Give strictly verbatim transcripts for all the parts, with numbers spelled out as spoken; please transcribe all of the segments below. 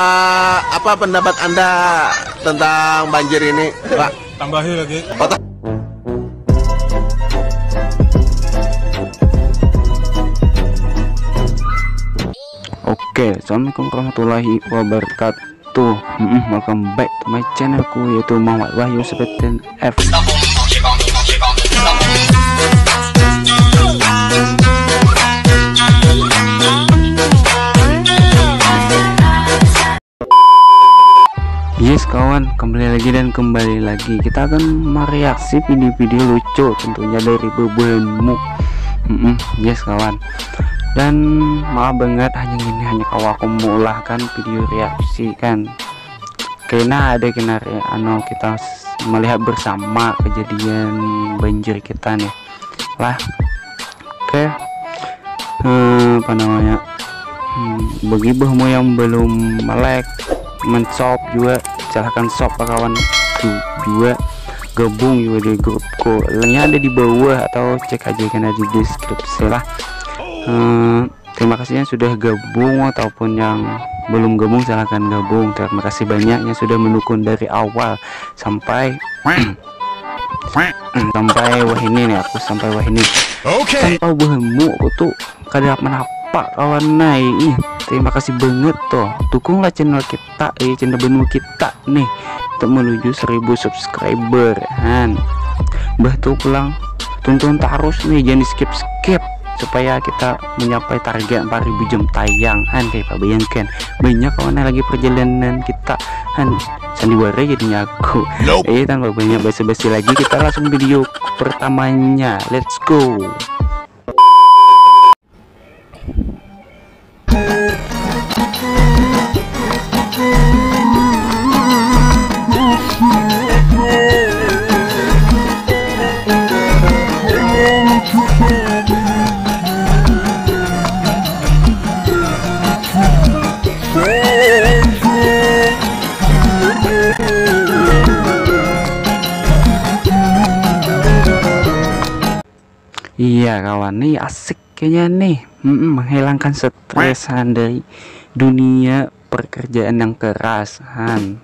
Eh, apa pendapat Anda tentang banjir ini, Pak? Tambahi lagi. Kota Oke, assalamualaikum warahmatullahi wabarakatuh. Mm-mm, welcome back to my channelku, yaitu Muhammad Wahyu Sepetin F. Yes kawan, kembali lagi dan kembali lagi kita akan mereaksi video-video lucu tentunya dari bubuhanmu. Mm-mm, yes kawan. Dan maaf banget, hanya gini, hanya kawa aku mengulahkan video reaksi kan. Kena ada kena re- anu kita s- melihat bersama kejadian banjir kita nih. Lah. Oke. Eh, apa namanya? Hmm, bagi buhanmu yang belum melek, men-shop juga, silahkan shop kawan tu juga, gabung juga di grupku. Linknya ada di bawah atau cek aja kan di deskripsi lah. Eh, terima kasih yang sudah gabung ataupun yang belum gabung, silahkan gabung. Terima kasih banyak yang sudah mendukung dari awal sampai sampai wah ini nih, aku sampai wah ini. Tanpa buhanmu aku tuh kada menapa kawan nai. Ih, terima kasih banget tuh. Dukunglah channel kita, eh channel benua kita nih untuk menuju seribu subscriber. Han. Bah tuh pulang tonton terus nih, jangan di skip skip supaya kita mencapai target empat ribu jam tayang. Han, kayak apa, bayangkan banyak kawan yang lagi perjalanan kita. Han, sandiwara jadinya aku. Eh, tanpa banyak basa-basi lagi, kita langsung video pertamanya. Let's go. Iya kawan, nih asik kayaknya nih. Mm-mm, menghilangkan stres dari dunia pekerjaan yang keras. Han,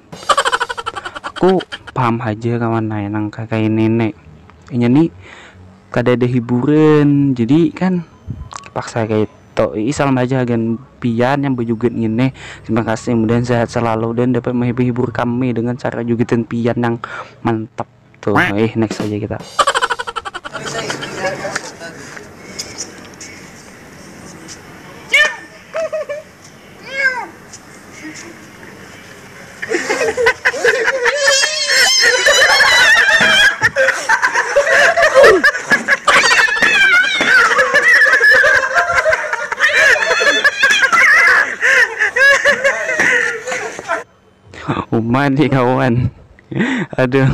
aku paham aja kawan, nah nang kayak ini nih. Inya nih kada ada hiburan, jadi kan paksa kayak itu. Ih, salam aja hagan pian yang berjoget ngini. Terima kasih, mudahan sehat selalu dan dapat menghibur kami dengan cara jogetan pian yang mantap tuh. Eh, next aja kita. Uma nih kawan. Aduh.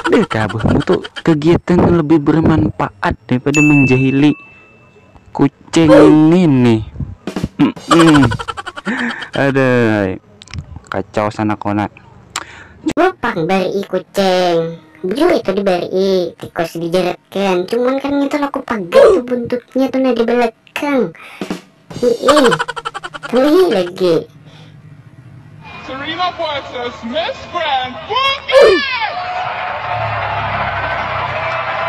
Ada kah abahmu tuh kegiatan yang lebih bermanfaat daripada menjahili kucing ini nih? Mm-mm. Ada kacau sana konat. Cukup pang barii kucing. Bujur itu dibarii, tikus dijeretkan. Cuman kan ngintu laku pagat tuh buntutnya tuh nah di belakang. Hiih. Tuh lagi. Serena versus Miss Grand Bukit.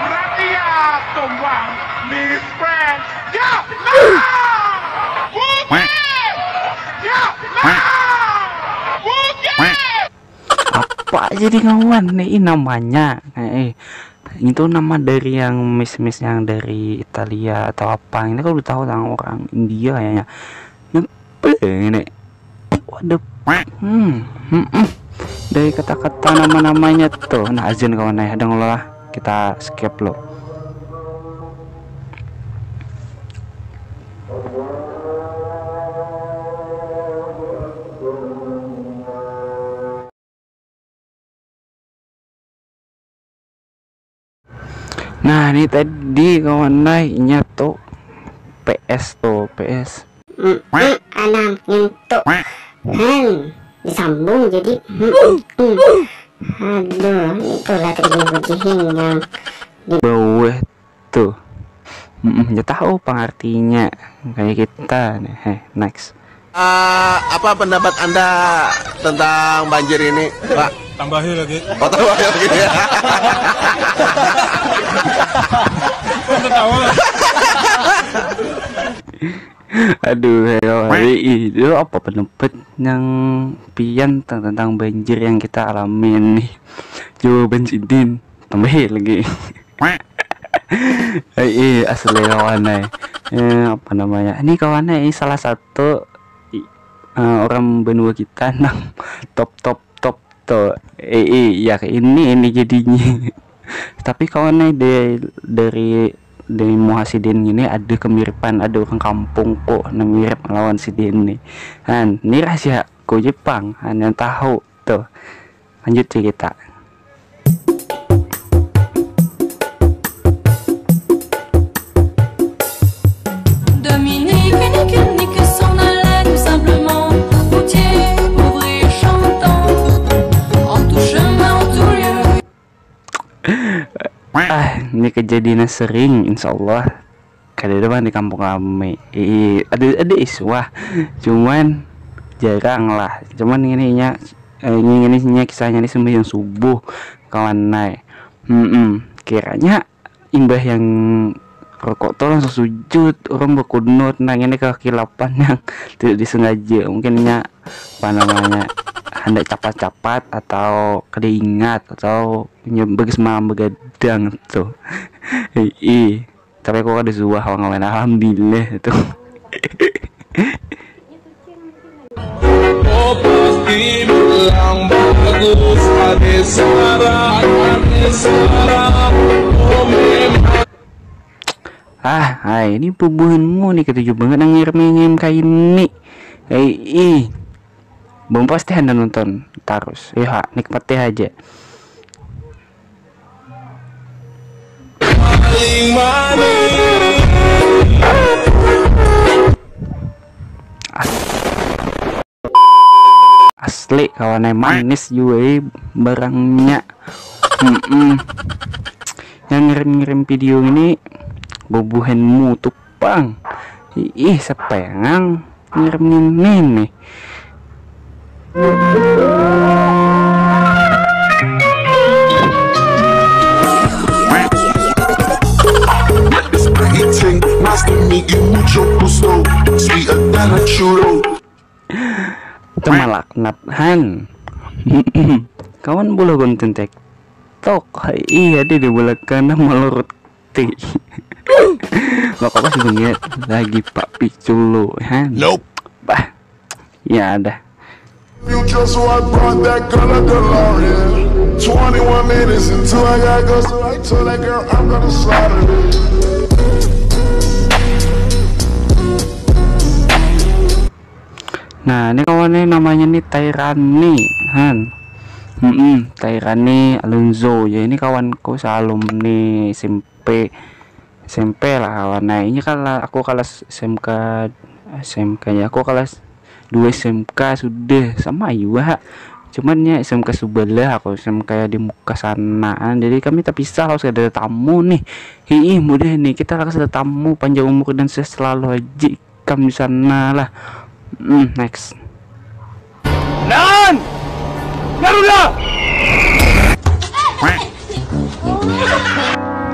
Rakyat tumbang Miss Grand. Ya, nah. Bukit. Ya, nah. Bukit. Apa jadi kawan nih namanya? Eh, itu nama dari yang miss-miss yang dari Italia atau apa? Ini kalau tahu tentang orang India kayaknya. Napa ini? What the fuck? Hmm, hmm, hmm. Dari kata-kata nama-namanya tuh. Nah, azan kawan, nah, ada ngelola, kita skip lo. Nah, ini tadi kawan naiknya tuh P S tuh, P S. Mm, mm, anang ngintu. Han, disambung jadi. Mm, mm, mm. Aduh, itulah tadi bujihing yang Bawah tuh. Mm-mm, ya tahu pengartinya. Kayak kita nih. Heh, next. Eh, apa pendapat Anda tentang banjir ini, Pak? Tambahi lagi. Oh, tambahi lagi. Ketawa. Aduh, ya, hari itu apa pendapat yang pian tentang banjir yang kita alami nih? Jawaban sidin, tambahi lagi. Eh, iya, asli kawan ai. Eh, apa namanya? Ini kawan ai salah satu i- eh, orang benua kita nang top top top tuh. Eh, iya, ini ini jadinya. Tapi kawan ai dari dari dari muha sidin ini ada kemiripan, ada orang kampung kok nang mirip lawan sidin nih. Han, ini rahasia ku Jepang, hanya tahu tuh. Lanjut cerita. Dominique, nique, nique son haleine, simplement routier, pauvre et chantant, en tout chemin, en tout lieu. Ah, ini kejadiannya sering, insya Allah. Kada ada bang di kampung kami. Ii, ada ada iswah, cuman jarang lah. Cuman ini nya, eh, ini ini nya kisahnya ini sembahyang subuh kawan nai. Hmm, kiranya imbah yang rokok tuh langsung sujud, orang berkunut, nah ini kehilapan yang tidak disengaja, mungkin nya apa namanya, hendak capat-capat atau kada ingat atau nya bagus malam begadang tuh. Ih, tapi aku kada suah kawan-kawan, alhamdulillah itu. Oh pasti bilang bagus, ada syarat, ada syarat. Oh memang. Ah, hai, ini bubuhanmu nih, ketuju banget nang ngirim ngirim kayak ini. Hei, ih. Belum pasti anda nonton terus. Ya, nikmati aja. Paling manis. Asli kawan ai, manis juga eh, barangnya. Mm-mm. Yang ngirim-ngirim video ini bubuhanmu tuh pang. Ih, siapa yang ngirim ini nih? Eating, master me, you mucho gusto. Sweeter than a churro. Itu malaknat han. Kawan bola konten TikTok. Hai, iya deh di belakang melurut ti. Lo kok pas banget lagi Pak Piculo han. Nope. Bah, ya ada. You just so I brought that girl a DeLorean. twenty-one minutes until I gotta go, so I told that girl I'm gonna slaughter it. Nah, ini kawannya namanya nih Tairani, han. Hmm, Tairani Alonzo ya, ini kawanku sealumni SMP, SMP lah kawan. Nah, ini kalau aku kelas SMK, SMK ya, aku kelas dua SMK sudah sama juga. Cuman ya SMK sebelah aku, SMK di muka sanaan. Jadi kami terpisah kalau ada tamu nih. Hiih, mudah nih kita lah ada tamu, panjang umur dan sehat selalu aja. Kam di sana lah. Hmm, next. Naon? Garuda!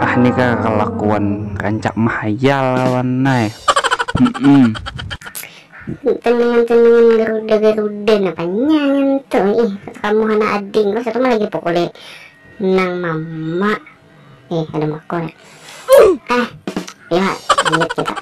Ah, ini kah kelakuan rancak mahayal lawan nai. Hmm. Tendingan-tendingan garuda-garuda nah panyangan tuh. Ih, kamu hana ading kok satu mah lagi pukuli nang mama. Eh, ada makor. Ah, ya, lanjut kita.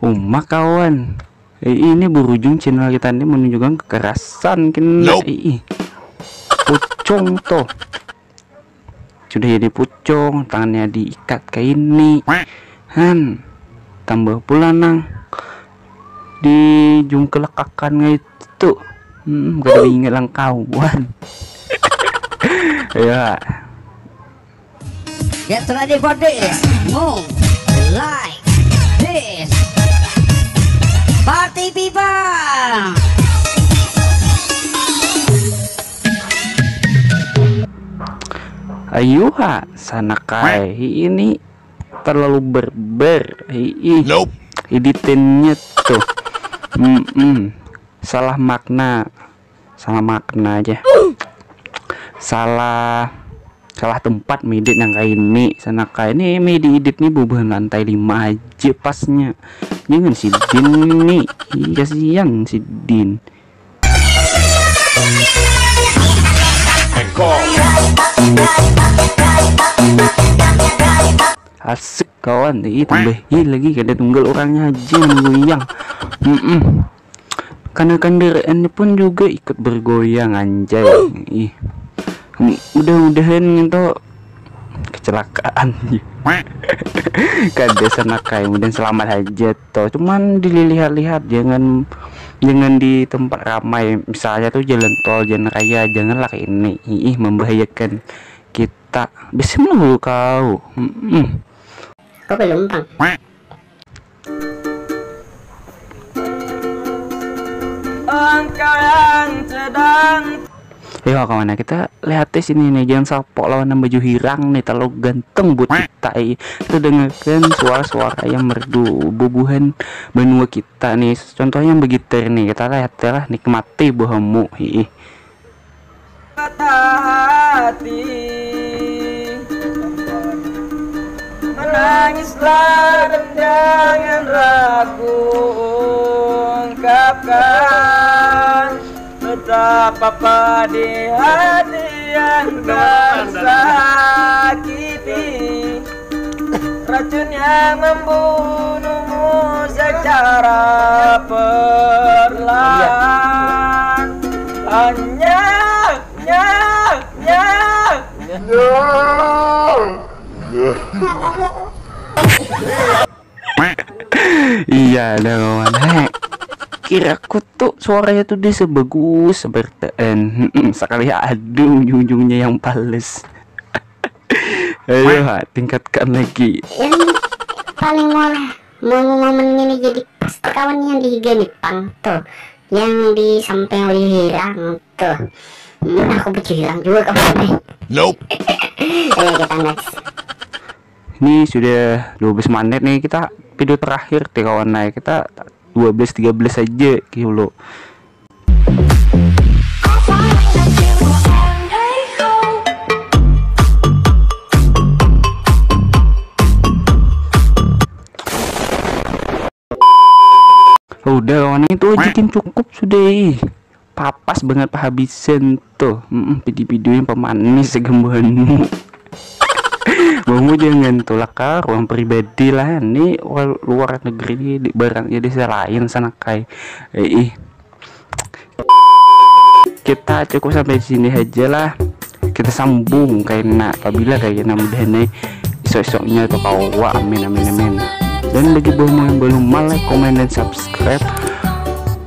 Uma kawan. Eh, ini berujung channel kita ini menunjukkan kekerasan kena. Ih, pucung tuh. Sudah jadi pucung, tangannya diikat kayak ini. Han, tambah pula nang dijungkelakakan kayak itu. Hmm, kada ingat lang kawan. Ya. Get ready for this. Move like this. Party people. Ayuha, sanakai. Ini terlalu berber. Ih, Nope. Editinnya tuh. Mm-mm. Salah makna. Salah makna aja. Salah salah tempat midi nang kaini, sanakai. Ini midi edit nih bubuhan lantai lima aja pasnya. Jangan si Din nih. Ih, kasihan si Din. Asik kawan, ih, tambah hi lagi kada tunggal orangnya aja yang goyang. Mm-mm. Karena kendaraannya pun juga ikut bergoyang, anjay. Ih. Mudah-mudahan itu kecelakaan. Kada, sanakai, mudahan selamat aja toh. Cuman dilihat-lihat, jangan jangan di tempat ramai, misalnya tuh jalan tol, jalan raya, janganlah kayak ini. Ih, membahayakan kita. Bisa menunggu kau. Mm-mm. Kok belum, Pang? Engkau yang sedang Ayo kawan, kita lihat di sini nih, jangan sapok lawan nang baju hirang nih, terlalu ganteng buat kita. Eh, kita dengarkan suara-suara yang merdu bubuhan banua kita nih. Contohnya yang begitar nih, kita lihat lah, nikmati buhamu. Hiih. patah hati. Menangislah dan jangan ragu ungkapkan betapa pedih hati yang tersakiti. Racun yang membunuhmu secara perlahan. Hanya, nya, nya. Iya dah kawan. Heh. Kiraku tuh suaranya tuh dia sebagus sebertaan. Mm-mm, sekali ada ujung-ujungnya yang pales. Ayo ha, tingkatkan lagi. Yang paling mau momen ini jadi pas kawan yang di higa nih, Pang, tuh, yang di samping baju hirang tuh. Hmm, aku baju hirang juga kawan nih. Nope. Ayo kita next. Ini sudah dua belas menit nih, kita video terakhir deh kawan, nah kita dua belas tiga belas aja dulu. Udah kawan, itu aja kin, cukup sudah ih. Papas banget pahabisan tuh. Mm-mm, video-video yang pemanis segembuhanmu. Kamu jangan tulak ke ruang pribadi lah. Ini wal- luar negeri, di barangnya desa lain sana kai. Eh, ih. Kita cukup sampai di sini aja lah. Kita sambung kaina apabila kaina mudahan nih isok-isoknya atau kawa, amin amin amin. Dan bagi buahmu yang belum like, komen dan subscribe,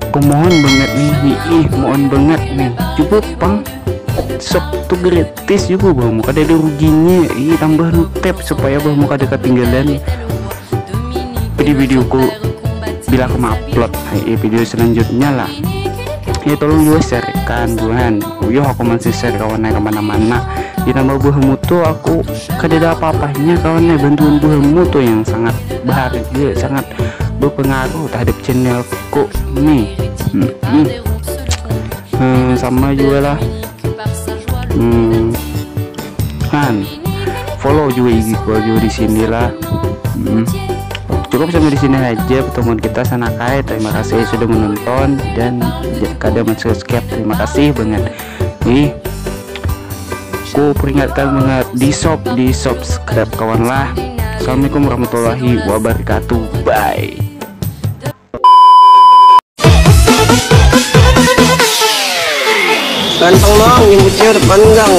aku mohon banget nih, ih mohon banget nih, cukup pang, sok tu gratis juga buahmu, kada ada ruginya, ih tambah nutep supaya buahmu kada ketinggalan video-videoku bila aku upload. Hai, eh, video selanjutnya lah. Ya tolong juga sharekan buhan. Uyuh aku masih share kawan kemana-mana. Ditambah buahmu tuh aku kada ada apa-apanya kawan, bantuan buahmu tuh yang sangat berharga, sangat berpengaruh terhadap channelku nih. Hmm, hmm. Eh, sama juga lah. Hmm. Kan follow juga I G ku juga di sini lah. Hmm. Cukup sampai di sini aja pertemuan kita sana kai. Terima kasih sudah menonton dan j- kada men-subscribe. Terima kasih banget. Nih, ku peringatkan banget di sub, di subscribe kawan lah. Assalamualaikum warahmatullahi wabarakatuh. Bye. Ganteng dong, nyebutnya udah pandang.